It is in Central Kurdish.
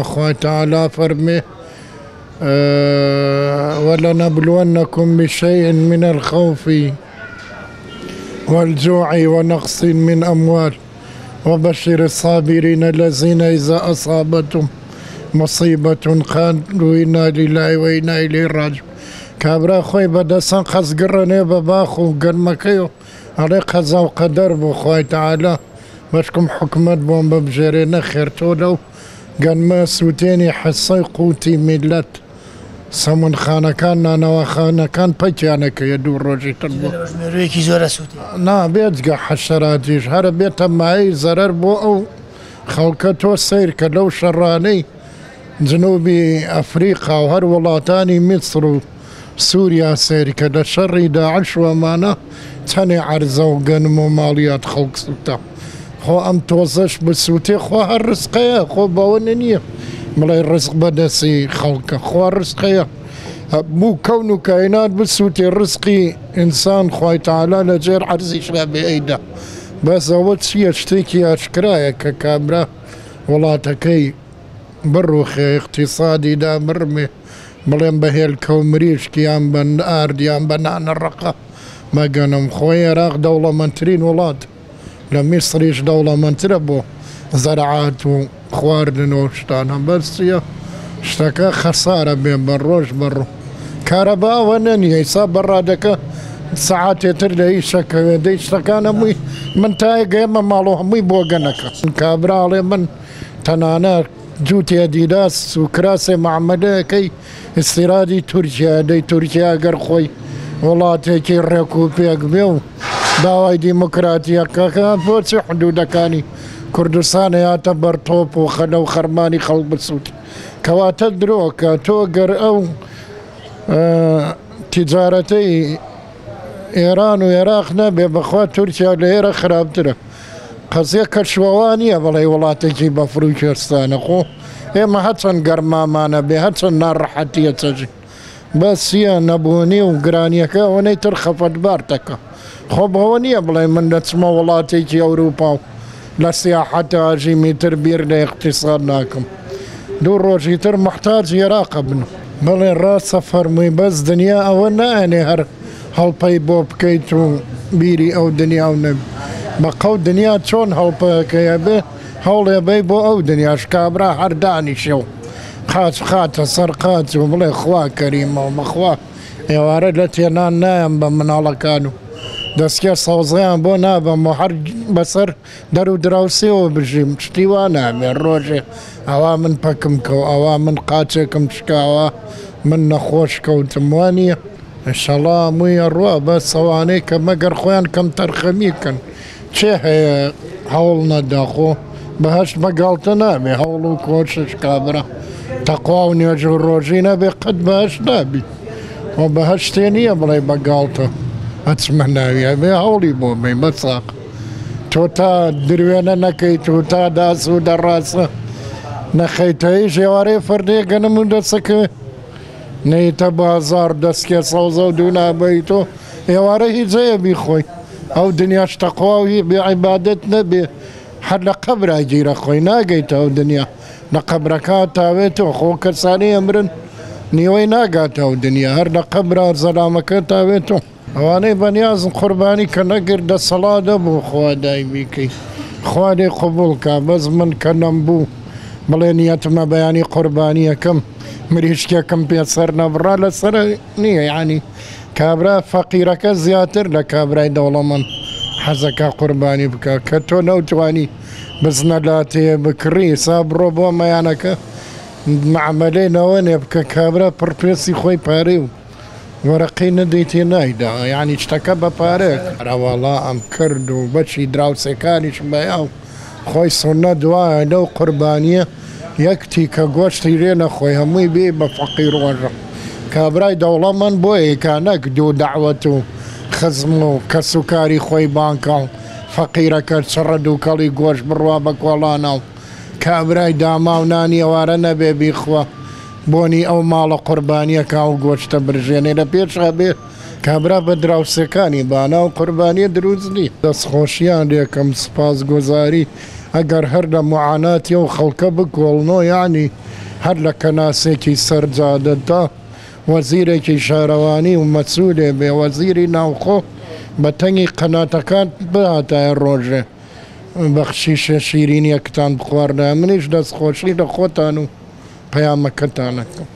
خوای تەعالا فەرمێ ولنبلونکم بشیء من الخوف والجوع ونقص من اموال وبشر الصابرین الذین اذا اصابتهم مصیبە قالوا انا لله وانا الیه راجعون. کابرا خۆی بە دەسان قەزگڕەنێ بە باخ و گەنمەکەی و ئەڵێ قەزا و قەدەر بوو خوای تەعالا بەشکم حکومەت بۆم ببژێرێ. نەخێر، تۆ لەو گەنمە سووتێنی حسەی قوتی میلەت، سەمونخانەکان، نانەواخانەکان پەکیانەکەیە دوو ڕۆژی تر بۆ مێروویەکی زۆرە سووتێ. نا، بێجگە حەشەراتیش هەرە بێتە مایەی زەرەر بۆ ئەو خەڵکە. تۆ سەیر کە لەو شەڕانەی جنوبی ئەفریقا و هەر وڵاتانی میسر و سووریا سەیر کە لە شەڕی داعش و ئەمانە چەنێ عەرزە و گەنم و ماڵیات خەڵک سووتا. خۆ ئەم تۆزەش بسووتێ خوا هەر ڕزقەیە، خۆ بەوە نییە بڵێ ڕزق بەدەستی خەڵکە، خوا ڕزقەیە. هەموو کەون و کاینات بسووتێ ڕزقی ئینسان خوای تەعالا لە ژێر عەرزیشا بێ ئەیدا. بەس ئەوە چییە؟ شتێکی ئاشکرایە کە کابرا وڵاتەکەی بڕوخێ، ئیقتیسادی دابڕمێ، بڵێم بە هێلکە و مریشک یان بە ئارد یان بە نانە ڕەقە بە گەنم. خۆ ئێراق دەوڵەمەندترین وڵات لە میسریش دەوڵەمەندترە بۆ زەرعات و خواردن و شتانە. بەس چییە؟ شتەکە خەسارە بێ بە ڕۆژ بە ڕۆ. کارەبا ئەوە نەنیە ئیسا بەڕادەکە سەعاتێ تر لە ئیشەکەوێ دەی شتەکان هەمووی من تایە گەیەمە ماڵەوە هەمووی بۆگەنەکە. کابرا ئەڵێ من تەنانەت جووتێ ئەدیداس و کراسێ مەعمەلەکەی ئیستیرادی تورکیا دەی تورکیا گەر خۆی وڵاتێکی ڕێک و پێک بێ و داوای دیموکراتیەکەکە بۆچی حدودەکانی کوردستان هاتە بەر تۆپ و خەلە و خەرمانی خەڵک بسووت؟ کەواتە درۆکە. تۆ گەر ئەو تیجارەتەی ئێران و عێراق نەبێ بەخوا تورکیا لە ئێرە خراپترە. قەزیە کەشوەوا نییە بڵێ وڵاتێکی بەفر و کوێستانە. خۆ ئێمە هەچەند گەرمامانە بێ، هەچەند ناڕەحەتیە چەژین، بەسیە نەبوونی و گرانیەکە ئەوەنەی تر خەفەتبار دەکا. خۆ بەوە نییە بڵێ من دەچمە وڵاتێکی ئەوروپا و لە سیاحەتە ئەژیمی تر بیر لە ئیقتیساد ناکەم. دوو ڕۆژی تر موحتاجی عێراقە بن. بەڵێ ڕاستە فەرمووی، بەس دنیا ئەوە نایەنێ هەر هەڵپەی بۆ بکەیت و بیری ئەو دنیا و نەبی. بە قەو دنیا چۆن هەڵپەکەی ئەبێ هەوڵێ بەی بۆ ئەو دنیاش. کابرا هەر دانیشێ و قاچ بخاتە سەر قاچ و بڵێ خوا کەریمە و بەخوا ئێوارە لەتێ نان نایەم بە مناڵەکان و دەستکێ سەوزەیان بۆ نابەم و هەر بەسەر دەر و دراوسێوە بژیم، شتی وا نابێ. ڕۆژێ ئەوا من پەکم کەو، ئەوا من قاچێکم شکاوە، من نەخۆش کەوتم، وا نییە. ئینشەڵا هەمووی ئەڕوا، بەس ئەوانەی کە مەگەر خۆیان کەمتەرخەمی کەن. کێ هەیە هەوڵ نەدا؟ خۆ بەهەشت بە گاڵتە نابێ. هەوڵ و کۆشش کابرا تەقوا و نوێژ و ڕۆژی نەبێ قەت بەهەشت نابی. خۆ بەهەشتێ نییە بڵێ بە گاڵتە ئەچمە ناوی، ئەبێ هەوڵی بۆ بەی. بەساق تۆ تا دروێنە نەکەیت و تا داس و دەڕاسە نەخەیتەیش ئێوارەی فەردەیە گەنم و دەسەکەوێ نەیتە بازاڕ دەسکێ سەوزە و دوو نابەیت و ئێوارە هیچ هەیە بیخۆی. ئەو دنیاش تەقوا و هی بێ عیبادەت نەبێ هەر لە قەبرا گیرە خۆی ناگەیتە ئەو دنیا، لە قەبرەکە تاوێتەوە. خۆ کەسانی ئەمرن نیوەی ناگاتە ئەو دنیا، هەر لە قەبرا زەلامەکە تاوێتەوە. ئەوانەی بەنیازن قوربانی کە نەگر دەسەڵات نەبوو خوا دایمی کەی خوا لێ قبوڵ کا. بەس من کە نەمبوو بڵێ نیەتمە بەیانی قوربانیەکەم مریشکێکم پێ سەر نەبڕا لەسەر نییە. یعنی کابرا فەقیرەکە زیاتر لە کابرای دەوڵەمەند حەزەکە قوربانی بکە. کە تۆ نەوتوانی بزنە لاتێ بکڕی سا بڕۆ بۆ مەیانەکە معامەلەی نەوەنێ بکە. کابرا پڕپێسی خۆی پارەی و وەرەقەی نەدەیتێ نایدا، یانی شتەکە بە پارەیە. ئەرەوەڵا ئەم کرد و بەشی دراوسێکانیشم بەیا و خۆی سوننەت وایە لەو قوربانیە یەک تیکە گۆشتی لێ نەخۆی هەمووی بێی بە فەقیر وەژە. کابرای دەوڵەمەند بۆ ئەیکا نەک دوو دەعوەت و خزم و کەس و کاری خۆی بانکا و فەقیرەکە چڕە دووکەڵی گۆشت بڕوا بە کۆڵانا و کابرای داماو نانی ئەوارە نەبێ بیخوا بۆنی ئەو ماڵە قوربانیەکا و گۆشتە برژێنێ لە پێشا بێ کابرا بە دراوسێکانی بانا و قوربانیە دروست نیە. دەست خۆشیان لێکەم سوپاس گۆزاری ئەگەر هەر لە موعاناتی ئەو خەڵکە بکۆڵنۆ یەعنی هەر لە کەناسێکی سەر جادە تا وەزیرێکی شارەوانی و مەسولێ بێ وەزیری ناوخۆ بە تەنگی قەناتەکان بهاتایە ڕۆژێ بەخشیشە شیرینیەکتان بخواردایە منیش دەستخۆشی لە خۆتان و پەیامەکەتان ئەکەم.